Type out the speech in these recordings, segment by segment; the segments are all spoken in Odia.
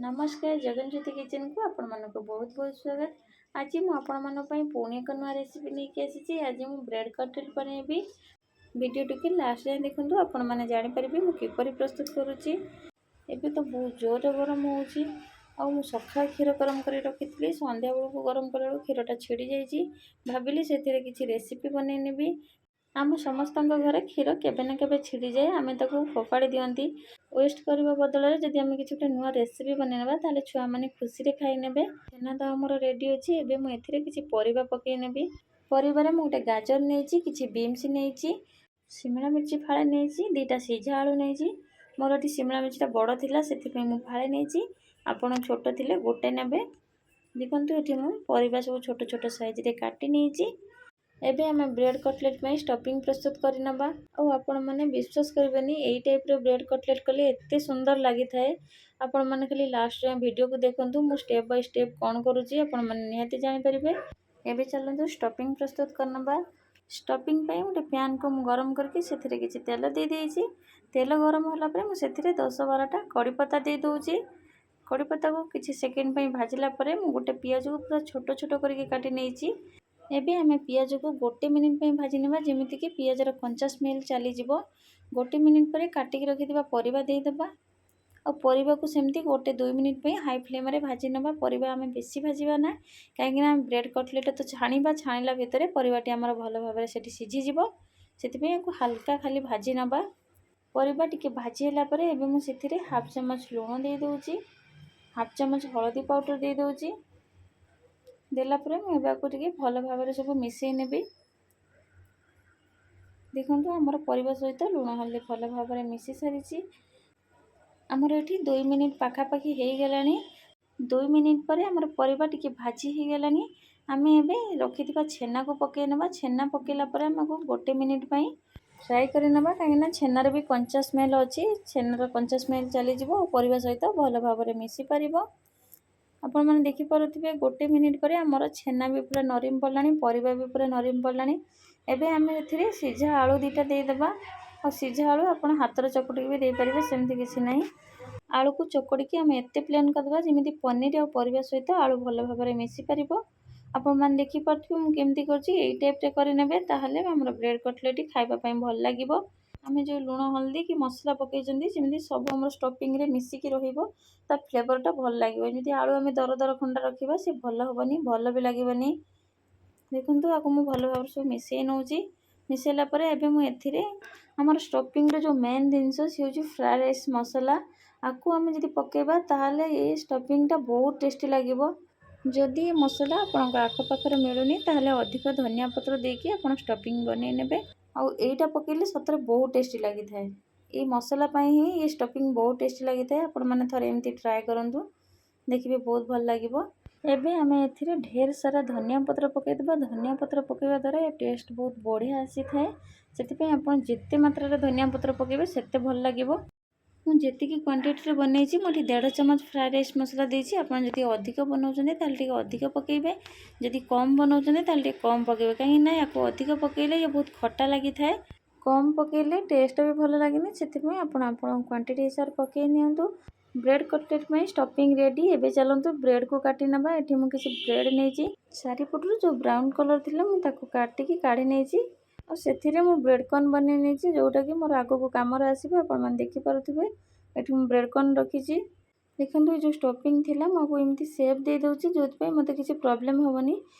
ନମସ୍କାର, ଜଗନଜ୍ୟୋତି କିଚେନକୁ ଆପଣମାନଙ୍କୁ ବହୁତ ବହୁତ ସ୍ୱାଗତ। ଆଜି ମୁଁ ଆପଣମାନଙ୍କ ପାଇଁ ପୁଣି ଏକ ନୂଆ ରେସିପି ନେଇକି ଆସିଛି। ଆଜି ମୁଁ ବ୍ରେଡ଼୍ କଟଲେଟ୍ ବନେଇବି। ଭିଡ଼ିଓଟିକୁ ଲାଷ୍ଟ ଯାଏଁ ଦେଖନ୍ତୁ, ଆପଣମାନେ ଜାଣିପାରିବେ ମୁଁ କିପରି ପ୍ରସ୍ତୁତ କରୁଛି। ଏବେ ତ ବହୁତ ଜୋରରେ ଗରମ ହେଉଛି ଆଉ ମୁଁ ସକାଳେ କ୍ଷୀର ଗରମ କରି ରଖିଥିଲି। ସନ୍ଧ୍ୟାବେଳକୁ ଗରମ କଲାବେଳକୁ କ୍ଷୀରଟା ଛିଡ଼ି ଯାଇଛି। ଭାବିଲି ସେଥିରେ କିଛି ରେସିପି ବନେଇ ନେବି। ଆମ ସମସ୍ତଙ୍କ ଘରେ କ୍ଷୀର କେବେ ନା କେବେ ଛିଡ଼ିଯାଏ, ଆମେ ତାକୁ ଫୋପାଡ଼ି ଦିଅନ୍ତି। ୱେଷ୍ଟ କରିବା ବଦଳରେ ଯଦି ଆମେ କିଛି ଗୋଟେ ନୂଆ ରେସିପି ବନେଇ ନେବା, ତାହେଲେ ଛୁଆମାନେ ଖୁସିରେ ଖାଇ ନେବେ। ଛେନା ତ ଆମର ରେଡ଼ି ଅଛି। ଏବେ ମୁଁ ଏଥିରେ କିଛି ପରିବା ପକାଇ ନେବି। ପରିବାରେ ମୁଁ ଗୋଟେ ଗାଜର ନେଇଛି, କିଛି ବିନ୍ସ ନେଇଛି, ସିମଲା ମିର୍ଚି ଫାଳେ ନେଇଛି, 2ଟା ସିଝା ଆଳୁ ନେଇଛି। ମୋର ଏଠି ସିମଲା ମିର୍ଚିଟା ବଡ଼ ଥିଲା, ସେଥିପାଇଁ ମୁଁ ଫାଳେ ନେଇଛି। ଆପଣ ଛୋଟ ଥିଲେ ଗୋଟେ ନେବେ। ଦେଖନ୍ତୁ, ଏଠି ମୁଁ ପରିବା ସବୁ ଛୋଟ ଛୋଟ ସାଇଜରେ କାଟି ନେଇଛି। ଏବେ ଆମେ ବ୍ରେଡ଼୍ କଟଲେଟ୍ ପାଇଁ ଷ୍ଟଫିଂ ପ୍ରସ୍ତୁତ କରିନେବା। ଆଉ ଆପଣମାନେ ବିଶ୍ୱାସ କରିବେନି, ଏଇ ଟାଇପ୍ର ବ୍ରେଡ଼୍ କଟଲେଟ୍ କଲେ ଏତେ ସୁନ୍ଦର ଲାଗିଥାଏ। ଆପଣମାନେ ଖାଲି ଲାଷ୍ଟ ଯାଏଁ ଭିଡ଼ିଓକୁ ଦେଖନ୍ତୁ, ମୁଁ ଷ୍ଟେପ୍ ବାଇ ଷ୍ଟେପ୍ କ'ଣ କରୁଛି ଆପଣମାନେ ନିହାତି ଜାଣିପାରିବେ। ଏବେ ଚାଲନ୍ତୁ ଷ୍ଟଫିଂ ପ୍ରସ୍ତୁତ କରିନେବା। ଷ୍ଟଫିଂ ପାଇଁ ଗୋଟେ ପ୍ୟାନ୍କୁ ମୁଁ ଗରମ କରିକି ସେଥିରେ କିଛି ତେଲ ଦେଇଦେଇଛି। ତେଲ ଗରମ ହେଲା ପରେ ମୁଁ ସେଥିରେ 10-12ଟା କଡ଼ିପତା ଦେଇଦେଉଛି। କଡ଼ିପତାକୁ କିଛି ସେକେଣ୍ଡ ପାଇଁ ଭାଜିଲା ପରେ ମୁଁ ଗୋଟେ ପିଆଜକୁ ପୁରା ଛୋଟ ଛୋଟ କରିକି କାଟି ନେଇଛି। ଏବେ ଆମେ ପିଆଜକୁ ଗୋଟେ ମିନିଟ୍ ପାଇଁ ଭାଜି ନେବା, ଯେମିତିକି ପିଆଜର କଞ୍ଚା ସ୍ମେଲ୍ ଚାଲିଯିବ। ଗୋଟେ ମିନିଟ୍ ପରେ କାଟିକି ରଖିଥିବା ପରିବା ଦେଇଦେବା ଆଉ ପରିବାକୁ ସେମିତି 1-2 ମିନିଟ୍ ପାଇଁ ହାଇ ଫ୍ଲେମ୍ରେ ଭାଜି ନେବା। ପରିବା ଆମେ ବେଶୀ ଭାଜିବା ନା, କାହିଁକିନା ବ୍ରେଡ଼୍ କଟଲେଟ୍ ତ ଛାଣିବା, ଛାଣିଲା ଭିତରେ ପରିବାଟି ଆମର ଭଲ ଭାବରେ ସେଠି ସିଝିଯିବ। ସେଥିପାଇଁ ୟାକୁ ହାଲକା ଖାଲି ଭାଜି ନେବା। ପରିବା ଟିକେ ଭାଜି ହେଲା ପରେ ଏବେ ମୁଁ ସେଥିରେ ହାଫ୍ ଚାମଚ ଲୁଣ ଦେଇଦେଉଛି, ହାଫ୍ ଚାମଚ ହଳଦୀ ପାଉଡ଼ର ଦେଇଦେଉଛି। ଦେଲା ପରେ ମୁଁ ଏବେ ଆକୁ ଟିକେ ଭଲ ଭାବରେ ସବୁ ମିଶାଇ ନେବି। ଦେଖନ୍ତୁ, ଆମର ପରିବା ସହିତ ଲୁଣ ହଳଦୀ ଭଲ ଭାବରେ ମିଶି ସାରିଛି। ଆମର ଏଠି 2 ମିନିଟ୍ ପାଖାପାଖି ହେଇଗଲାଣି। 2 ମିନିଟ୍ ପରେ ଆମର ପରିବା ଟିକେ ଭାଜି ହେଇଗଲାଣି। ଆମେ ଏବେ ରଖିଥିବା ଛେନାକୁ ପକାଇ ନେବା। ଛେନା ପକାଇଲା ପରେ ଆମକୁ ଗୋଟେ ମିନିଟ୍ ପାଇଁ ଫ୍ରାଏ କରିନେବା, କାହିଁକିନା ଛେନାର ବି କଞ୍ଚା ସ୍ମେଲ୍ ଅଛି। ଛେନାର କଞ୍ଚା ସ୍ମେଲ୍ ଚାଲିଯିବ ଆଉ ପରିବା ସହିତ ଭଲ ଭାବରେ ମିଶି ପାରିବ। ଆପଣମାନେ ଦେଖିପାରୁଥିବେ, ଗୋଟେ ମିନିଟ୍ ପରେ ଆମର ଛେନା ବି ପୁରା ନରମ ପଡ଼ିଲାଣି, ପରିବା ବି ପୁରା ନରମ ପଡ଼ିଲାଣି। ଏବେ ଆମେ ଏଥିରେ ସିଝା ଆଳୁ 2ଟା ଦେଇଦେବା। ଆଉ ସିଝା ଆଳୁ ଆପଣ ହାତରେ ଚକଟିକି ବି ଦେଇପାରିବେ, ସେମିତି କିଛି ନାହିଁ। ଆଳୁକୁ ଚକଟିକି ଆମେ ଏତେ ପ୍ଲେନ୍ କରିଦେବା, ଯେମିତି ପନିର ଆଉ ପରିବା ସହିତ ଆଳୁ ଭଲ ଭାବରେ ମିଶିପାରିବ। ଆପଣମାନେ ଦେଖିପାରୁଥିବେ ମୁଁ କେମିତି କରୁଛି। ଏଇ ଟାଇପ୍ରେ କରିନେବେ, ତାହେଲେ ଆମର ବ୍ରେଡ଼୍ କଟଲେଟ୍ ଖାଇବା ପାଇଁ ଭଲ ଲାଗିବ। ଆମେ ଯେଉଁ ଲୁଣ, ହଳଦୀ କି ମସଲା ପକାଇଛନ୍ତି, ସେମିତି ସବୁ ଆମର ଷ୍ଟଫିଂରେ ମିଶିକି ରହିବ, ତା ଫ୍ଲେଭରଟା ଭଲ ଲାଗିବ। ଏମିତି ଆଳୁ ଆମେ ଦର ଦର ଖଣ୍ଡା ରଖିବା, ସେ ଭଲ ହେବନି, ଭଲ ବି ଲାଗିବନି। ଦେଖନ୍ତୁ, ଆକୁ ମୁଁ ଭଲ ଭାବରେ ସବୁ ମିଶାଇ ନେଉଛି। ମିଶାଇଲା ପରେ ଏବେ ମୁଁ ଏଥିରେ ଆମର ଷ୍ଟଫିଂର ଯେଉଁ ମେନ୍ ଜିନିଷ, ସେ ହେଉଛି ଫ୍ରାଏ ରାଇସ୍ ମସଲା। ଆକୁ ଆମେ ଯଦି ପକାଇବା, ତାହେଲେ ଏ ଷ୍ଟଫିଂଟା ବହୁତ ଟେଷ୍ଟି ଲାଗିବ। ଯଦି ଏ ମସଲା ଆପଣଙ୍କ ଆଖପାଖରେ ମିଳୁନି, ତାହେଲେ ଅଧିକ ଧନିଆ ପତ୍ର ଦେଇକି ଆପଣ ଷ୍ଟଫିଂ ବନେଇ ନେବେ। ଆଉ ଏଇଟା ପକାଇଲେ ସତରେ ବହୁତ ଟେଷ୍ଟି ଲାଗିଥାଏ। ଏଇ ମସଲା ପାଇଁ ହିଁ ଏ ଷ୍ଟଫିଂ ବହୁତ ଟେଷ୍ଟି ଲାଗିଥାଏ। ଆପଣମାନେ ଥରେ ଏମିତି ଟ୍ରାଏ କରନ୍ତୁ, ଦେଖିବେ ବହୁତ ଭଲ ଲାଗିବ। ଏବେ ଆମେ ଏଥିରେ ଢେର ସାରା ଧନିଆ ପତ୍ର ପକାଇଦେବା। ଧନିଆ ପତ୍ର ପକାଇବା ଦ୍ୱାରା ଏ ଟେଷ୍ଟ ବହୁତ ବଢ଼ିଆ ଆସିଥାଏ। ସେଥିପାଇଁ ଆପଣ ଯେତେ ମାତ୍ରାରେ ଧନିଆ ପତ୍ର ପକାଇବେ, ସେତେ ଭଲ ଲାଗିବ। ମୁଁ ଯେତିକି କ୍ୱାଣ୍ଟିଟିରେ ବନେଇଛି, ମୁଁ ଏଠି ଦେଢ଼ ଚାମଚ ଫ୍ରାଏ ରାଇସ୍ ମସଲା ଦେଇଛି। ଆପଣ ଯଦି ଅଧିକ ବନାଉଛନ୍ତି, ତାହେଲେ ଟିକେ ଅଧିକ ପକାଇବେ। ଯଦି କମ୍ ବନାଉଛନ୍ତି, ତାହେଲେ ଟିକେ କମ୍ ପକାଇବେ, କାହିଁକି ନା ୟାକୁ ଅଧିକ ପକାଇଲେ ଇଏ ବହୁତ ଖଟା ଲାଗିଥାଏ। କମ୍ ପକାଇଲେ ଟେଷ୍ଟ ବି ଭଲ ଲାଗେନି। ସେଥିପାଇଁ ଆପଣ ଆପଣଙ୍କ କ୍ୱାଣ୍ଟିଟି ହିସାବରେ ପକାଇ ନିଅନ୍ତୁ। ବ୍ରେଡ଼୍ କଟଲେଟ୍ ପାଇଁ ଷ୍ଟଫିଂ ରେଡ଼ି। ଏବେ ଚାଲନ୍ତୁ ବ୍ରେଡ଼୍କୁ କାଟି ନେବା। ଏଠି ମୁଁ କିଛି ବ୍ରେଡ଼୍ ନେଇଛି। ଚାରିପଟରୁ ଯେଉଁ ବ୍ରାଉନ୍ କଲର୍ ଥିଲା, ମୁଁ ତାକୁ କାଟିକି କାଢ଼ି ନେଇଛି ଆଉ ସେଥିରେ ମୁଁ ବ୍ରେଡ଼୍ କର୍ନ ବନେଇ ନେଇଛି, ଯେଉଁଟାକି ମୋର ଆଗକୁ କାମରେ ଆସିବ। ଆପଣମାନେ ଦେଖିପାରୁଥିବେ, ଏଠି ମୁଁ ବ୍ରେଡ଼୍ କର୍ନ ରଖିଛି। ଦେଖନ୍ତୁ, ଏ ଯେଉଁ ଷ୍ଟଫିଂ ଥିଲା, ମୁଁ ଆକୁ ଏମିତି ସେପ୍ ଦେଇଦେଉଛି, ଯେଉଁଥିପାଇଁ ମୋତେ କିଛି ପ୍ରୋବ୍ଲେମ୍ ହେବନି।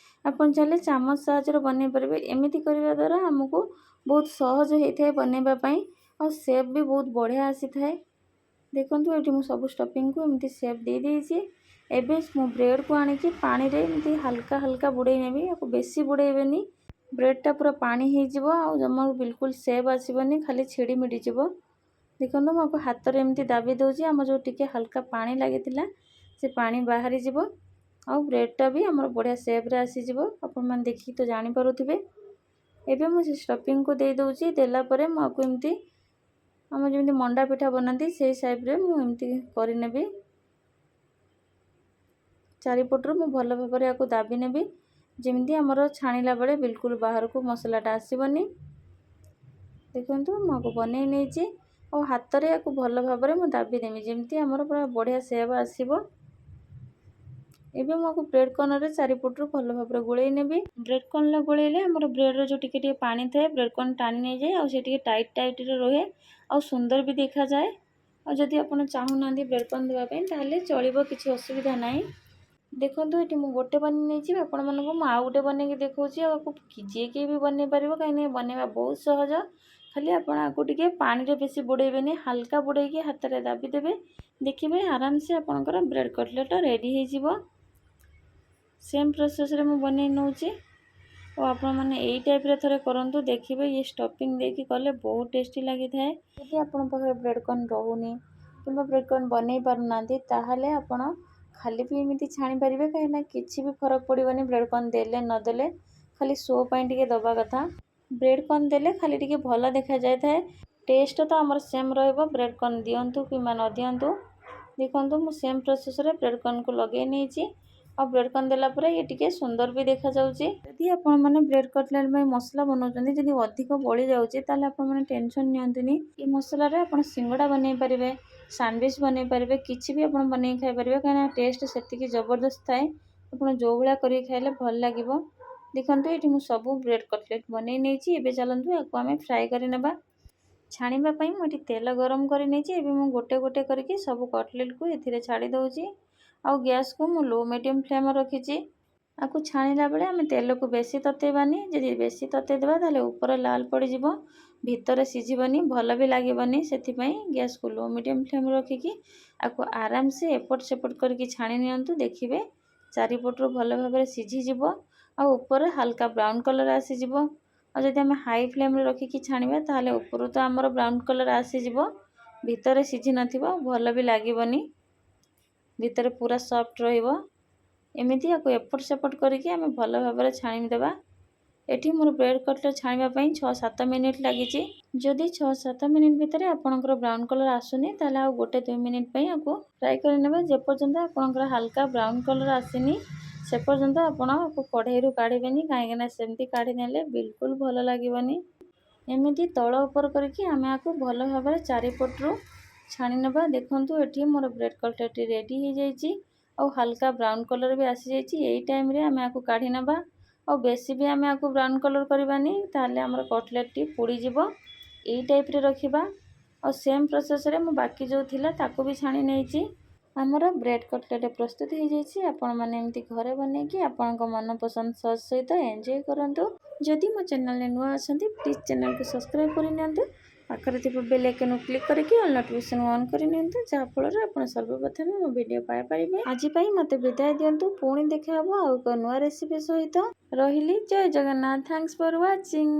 ଆପଣ ଚାହିଁଲେ ଚାମଚ ସାହାଯ୍ୟରେ ବନେଇ ପାରିବେ। ଏମିତି କରିବା ଦ୍ୱାରା ଆମକୁ ବହୁତ ସହଜ ହେଇଥାଏ ବନେଇବା ପାଇଁ ଆଉ ସେପ୍ ବି ବହୁତ ବଢ଼ିଆ ଆସିଥାଏ। ଦେଖନ୍ତୁ, ଏଠି ମୁଁ ସବୁ ଷ୍ଟଫିଂକୁ ଏମିତି ସେପ୍ ଦେଇଦେଇଛି। ଏବେ ମୁଁ ବ୍ରେଡ଼୍କୁ ଆଣିକି ପାଣିରେ ଏମିତି ହାଲକା ହାଲକା ବୁଡ଼େଇ ନେବି। ଆକୁ ବେଶୀ ବୁଡ଼େଇବେନି, ବ୍ରେଡ଼୍ଟା ପୁରା ପାଣି ହେଇଯିବ ଆଉ ଜମା ବିଲକୁଲ ସେପ୍ ଆସିବନି, ଖାଲି ଛିଡ଼ି ମିଡ଼ିଯିବ। ଦେଖନ୍ତୁ, ମୁଁ ଆକୁ ହାତରେ ଏମିତି ଦାବି ଦେଉଛି। ଆମର ଯେଉଁ ଟିକେ ହାଲକା ପାଣି ଲାଗିଥିଲା, ସେ ପାଣି ବାହାରିଯିବ ଆଉ ବ୍ରେଡ଼୍ଟା ବି ଆମର ବଢ଼ିଆ ସେପ୍ରେ ଆସିଯିବ। ଆପଣମାନେ ଦେଖିକି ତ ଜାଣିପାରୁଥିବେ। ଏବେ ମୁଁ ସେ ଷ୍ଟଫିଂକୁ ଦେଇଦେଉଛି। ଦେଲା ପରେ ମୁଁ ଆକୁ ଏମିତି ଆମର ଯେମିତି ମଣ୍ଡା ପିଠା ବନାନ୍ତି, ସେଇ ସେପ୍ରେ ମୁଁ ଏମିତି କରିନେବି। ଚାରିପଟରୁ ମୁଁ ଭଲ ଭାବରେ ଆକୁ ଦାବି ନେବି, ଯେମିତି ଆମର ଛାଣିଲା ବେଳେ ବିଲକୁଲ ବାହାରକୁ ମସଲାଟା ଆସିବନି। ଦେଖନ୍ତୁ, ମୁଁ ଆକୁ ବନେଇ ନେଇଛି। ଆଉ ହାତରେ ୟାକୁ ଭଲ ଭାବରେ ମୁଁ ଦାବି ଦେମି, ଯେମିତି ଆମର ପୁରା ବଢ଼ିଆ ସେପ୍ ଆସିବ। ଏବେ ମୁଁ ଆକୁ ବ୍ରେଡ଼୍ କର୍ଣ୍ଣରେ ଚାରିପଟରୁ ଭଲ ଭାବରେ ଗୋଳେଇ ନେବି। ବ୍ରେଡ଼୍ କର୍ଣ୍ଣରେ ଗୋଳେଇଲେ ଆମର ବ୍ରେଡ଼୍ର ଯେଉଁ ଟିକେ ଟିକେ ପାଣି ଥାଏ, ବ୍ରେଡ଼୍ କର୍ଣ୍ଣ ଟାଣି ନେଇଯାଏ ଆଉ ସେ ଟିକେ ଟାଇଟ୍ ଟାଇଟ୍ରେ ରୁହେ ଆଉ ସୁନ୍ଦର ବି ଦେଖାଯାଏ। ଆଉ ଯଦି ଆପଣ ଚାହୁଁନାହାନ୍ତି ବ୍ରେଡ଼୍ କର୍ଣ୍ଣ ଦେବା ପାଇଁ, ତାହେଲେ ଚଳିବ, କିଛି ଅସୁବିଧା ନାହିଁ। ଦେଖନ୍ତୁ, ଏଠି ମୁଁ ଗୋଟେ ବନେଇ ନେଇଛି, ଆପଣମାନଙ୍କୁ ମୁଁ ଆଉ ଗୋଟେ ବନେଇକି ଦେଖାଉଛି। ଆଉ ଆକୁ ଯିଏ କେହି ବି ବନେଇ ପାରିବ, କାହିଁକିନା ବନେଇବା ବହୁତ ସହଜ। ଖାଲି ଆପଣ ଆକୁ ଟିକେ ପାଣିରେ ବେଶୀ ବୁଡ଼େଇବେନି, ହାଲକା ବୁଡ଼େଇକି ହାତରେ ଦାବି ଦେବେ। ଦେଖିବେ, ଆରାମସେ ଆପଣଙ୍କର ବ୍ରେଡ଼୍ କଟଲେଟ୍ଟା ରେଡ଼ି ହେଇଯିବ। ସେମ୍ ପ୍ରୋସେସ୍ରେ ମୁଁ ବନେଇ ନେଉଛି। ଆଉ ଆପଣମାନେ ଏଇ ଟାଇପ୍ରେ ଥରେ କରନ୍ତୁ, ଦେଖିବେ, ଇଏ ଷ୍ଟଫିଂ ଦେଇକି କଲେ ବହୁତ ଟେଷ୍ଟି ଲାଗିଥାଏ। ଯଦି ଆପଣଙ୍କ ପାଖରେ ବ୍ରେଡ଼୍ କର୍ଣ୍ଣ ରହୁନି କିମ୍ବା ବ୍ରେଡ଼୍ କର୍ଣ୍ଣ ବନେଇ ପାରୁନାହାନ୍ତି, ତାହେଲେ ଆପଣ ଖାଲି ବି ଏମିତି ଛାଣିପାରିବେ, କାହିଁକିନା କିଛି ବି ଫରକ ପଡ଼ିବନି ବ୍ରେଡ଼୍ କର୍ଣ୍ଣ ଦେଲେ ନଦେଲେ। ଖାଲି ଶୋ ପାଇଁ ଟିକେ ଦେବା କଥା। ବ୍ରେଡ଼୍ କର୍ଣ୍ଣ ଦେଲେ ଖାଲି ଟିକେ ଭଲ ଦେଖାଯାଇଥାଏ। ଟେଷ୍ଟ ତ ଆମର ସେମ୍ ରହିବ, ବ୍ରେଡ଼୍ କର୍ଣ୍ଣ ଦିଅନ୍ତୁ କିମ୍ବା ନ ଦିଅନ୍ତୁ। ଦେଖନ୍ତୁ, ମୁଁ ସେମ୍ ପ୍ରୋସେସ୍ରେ ବ୍ରେଡ଼୍ କର୍ଣ୍ଣକୁ ଲଗେଇ ନେଇଛି। ଆଉ ବ୍ରେଡ଼୍ କର୍ଣ୍ଣ ଦେଲା ପରେ ଇଏ ଟିକେ ସୁନ୍ଦର ବି ଦେଖାଯାଉଛି। ଯଦି ଆପଣମାନେ ବ୍ରେଡ଼୍ କଟଲେଟ୍ ପାଇଁ ମସଲା ବନାଉଛନ୍ତି, ଯଦି ଅଧିକ ବଳି ଯାଉଛି, ତାହେଲେ ଆପଣମାନେ ଟେନସନ୍ ନିଅନ୍ତୁନି। ଏ ମସଲାରେ ଆପଣ ସିଙ୍ଗଡ଼ା ବନେଇ ପାରିବେ, ସାଣ୍ଡୱିଚ୍ ବନେଇ ପାରିବେ, କିଛି ବି ଆପଣ ବନେଇକି ଖାଇପାରିବେ, କାହିଁକିନା ଟେଷ୍ଟ ସେତିକି ଜବରଦସ୍ତ ଥାଏ। ଆପଣ ଯେଉଁ ଭଳିଆ କରିକି ଖାଇଲେ ଭଲ ଲାଗିବ। ଦେଖନ୍ତୁ, ଏଇଠି ମୁଁ ସବୁ ବ୍ରେଡ଼୍ କଟଲେଟ୍ ବନେଇ ନେଇଛି। ଏବେ ଚାଲନ୍ତୁ, ଏହାକୁ ଆମେ ଫ୍ରାଏ କରିନେବା। ଛାଣିବା ପାଇଁ ମୁଁ ଏଠି ତେଲ ଗରମ କରି ନେଇଛି। ଏବେ ମୁଁ ଗୋଟେ ଗୋଟେ କରିକି ସବୁ କଟଲେଟ୍କୁ ଏଥିରେ ଛାଡ଼ି ଦେଉଛି। ଆଉ ଗ୍ୟାସ୍କୁ ମୁଁ ଲୋ ମିଡ଼ିୟମ୍ ଫ୍ଲେମ୍ ରଖିଛି। ଆକୁ ଛାଣିଲା ବେଳେ ଆମେ ତେଲକୁ ବେଶୀ ତତେଇବାନି। ଯଦି ବେଶୀ ତତେଇ ଦେବା, ତାହେଲେ ଉପରେ ଲାଲ ପଡ଼ିଯିବ, ଭିତରେ ସିଝିବନି, ଭଲ ବି ଲାଗିବନି। ସେଥିପାଇଁ ଗ୍ୟାସ୍କୁ ଲୋ ମିଡ଼ିୟମ୍ ଫ୍ଲେମ୍ ରଖିକି ଆକୁ ଆରାମସେ ଏପଟ ସେପଟ କରିକି ଛାଣି ନିଅନ୍ତୁ। ଦେଖିବେ, ଚାରିପଟରୁ ଭଲ ଭାବରେ ସିଝିଯିବ ଆଉ ଉପରେ ହାଲକା ବ୍ରାଉନ୍ କଲର୍ ଆସିଯିବ। ଆଉ ଯଦି ଆମେ ହାଇ ଫ୍ଲେମ୍ରେ ରଖିକି ଛାଣିବା, ତାହେଲେ ଉପରୁ ତ ଆମର ବ୍ରାଉନ୍ କଲର୍ ଆସିଯିବ, ଭିତରେ ସିଝି ନଥିବ, ଭଲ ବି ଲାଗିବନି, ଭିତରେ ପୁରା ସଫ୍ଟ ରହିବ। ଏମିତି ଆକୁ ଏପଟ ସେପଟ କରିକି ଆମେ ଭଲ ଭାବରେ ଛାଣିଦେବା। ଏଠି ମୋର ବ୍ରେଡ଼୍ କଟଲେଟ୍ ଛାଣିବା ପାଇଁ 6-7 ମିନିଟ୍ ଲାଗିଛି। ଯଦି 6-7 ମିନିଟ୍ ଭିତରେ ଆପଣଙ୍କର ବ୍ରାଉନ୍ କଲର୍ ଆସୁନି, ତାହେଲେ ଆଉ 1-2 ମିନିଟ୍ ପାଇଁ ଆକୁ ଫ୍ରାଏ କରିନେବେ। ଯେପର୍ଯ୍ୟନ୍ତ ଆପଣଙ୍କର ହାଲକା ବ୍ରାଉନ୍ କଲର୍ ଆସିନି, ସେ ପର୍ଯ୍ୟନ୍ତ ଆପଣ ଆକୁ କଢ଼େଇରୁ କାଢ଼ିବେନି, କାହିଁକିନା ସେମିତି କାଢ଼ି ନେଲେ ବିଲକୁଲ ଭଲ ଲାଗିବନି। ଏମିତି ତଳ ଉପର କରିକି ଆମେ ଆକୁ ଭଲ ଭାବରେ ଚାରିପଟରୁ ଛାଣି ନେବା। ଦେଖନ୍ତୁ, ଏଠି ମୋର ବ୍ରେଡ଼୍ କଟଲେଟ୍ଟି ରେଡ଼ି ହେଇଯାଇଛି ଆଉ ହାଲକା ବ୍ରାଉନ୍ କଲର୍ ବି ଆସିଯାଇଛି। ଏଇ ଟାଇମ୍ରେ ଆମେ ଆକୁ କାଢ଼ି ନେବା। ଆଉ ବେଶୀ ବି ଆମେ ଆକୁ ବ୍ରାଉନ୍ କଲର୍ କରିବାନି, ତାହେଲେ ଆମର କଟଲେଟ୍ଟି ପୋଡ଼ିଯିବ। ଏଇ ଟାଇପ୍ରେ ରଖିବା। ଆଉ ସେମ୍ ପ୍ରୋସେସ୍ରେ ମୁଁ ବାକି ଯେଉଁ ଥିଲା, ତାକୁ ବି ଛାଣି ନେଇଛି। ଆମର ବ୍ରେଡ଼୍ କଟଲେଟ୍ ପ୍ରସ୍ତୁତ ହେଇଯାଇଛି। ଆପଣମାନେ ଏମିତି ଘରେ ବନେଇକି ଆପଣଙ୍କ ମନପସନ୍ଦ ସସ୍ ସହିତ ଏନ୍ଜୟ କରନ୍ତୁ। ଯଦି ମୋ ଚ୍ୟାନେଲରେ ନୂଆ ଅଛନ୍ତି, ପ୍ଲିଜ୍ ଚ୍ୟାନେଲକୁ ସବସ୍କ୍ରାଇବ୍ କରିନିଅନ୍ତୁ। ପାଖରେ ଥିବା ବେଲ୍ ଆଇକନ୍କୁ କ୍ଲିକ୍ କରିକି ଅଲ୍ ନୋଟିଫିକେସନ୍ ଅନ୍ କରିନିଅନ୍ତୁ, ଯାହାଫଳରେ ଆପଣ ସର୍ବପ୍ରଥମେ ମୋ ଭିଡ଼ିଓ ପାଇପାରିବେ। ଆଜି ପାଇଁ ମୋତେ ବିଦାୟ ଦିଅନ୍ତୁ। ପୁଣି ଦେଖା ହେବ ଆଉ ଏକ ନୂଆ ରେସିପି ସହିତ। ରହିଲି, ଜୟ ଜଗନ୍ନାଥ। Thanks for watching.